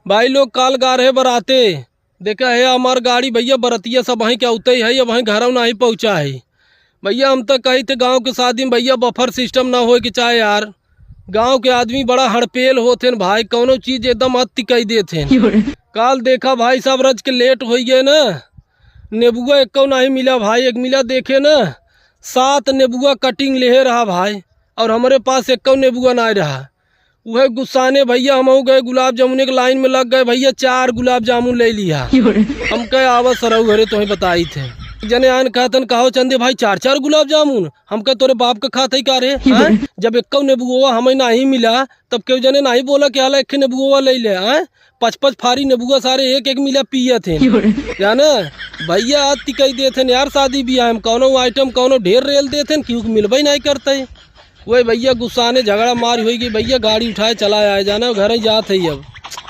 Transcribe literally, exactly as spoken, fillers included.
भाई लोग, काल गा रहे बराते, देखा है हमार गाड़ी भइया, बरतिया सब वहीं के अउते ही है, अब वहीं घरौ नाहीं पहुँचा है। भइया, हम तो कही थे गाँव के शादी में भइया बफर सिस्टम ना होए के चाहे यार। गाँव के आदमी बड़ा हड़पेल होत हैं भाई, कौनो चीज एकदम अति कह देत हैं। काल देखा भाई साहब, रज के लेट होइ गए ना, नेबुआ एक्कौ नाहीं मिला भाई। एक मिला देखे ना, सात नेबुआ कटिंग लेहे रहा भाई, और हमरे पास एक्कौ नेबुआ नाहीं रहा। उहे गुस्साने भइया, हमहू गए गुलाब जामुन के लाइन में लग गए भइया, चार गुलाब जामुन ले लिहा। हम कहे, "आवा सरऊ घरे, तोहे बताई थे।" जने आन कहतन, "कहो चंदे भाई, चार चार गुलाब जामुन?" हम कहे, "तोरे बाप का खात है का रे?" हैं? जब एक्कौ नेबुआ हमें नाहीं मिला, तब केहू जने नाहीं बोला कि "हाला, एक नेबुआ ले ले।" हैं? पच पच फारी नेबुआ सारे एक एक मिला पियत हैं। जाना भइया, अति कह देत हैं यार, शादी बियाह में कौनो आइटम कौनो ढेर रेल देत हैं, केहू के मिलबे नाहीं करते। वही भइया गुस्साने झगड़ा मार होइ गई भइया, गाड़ी उठाए चला आए, जाना घर ही जात है अब।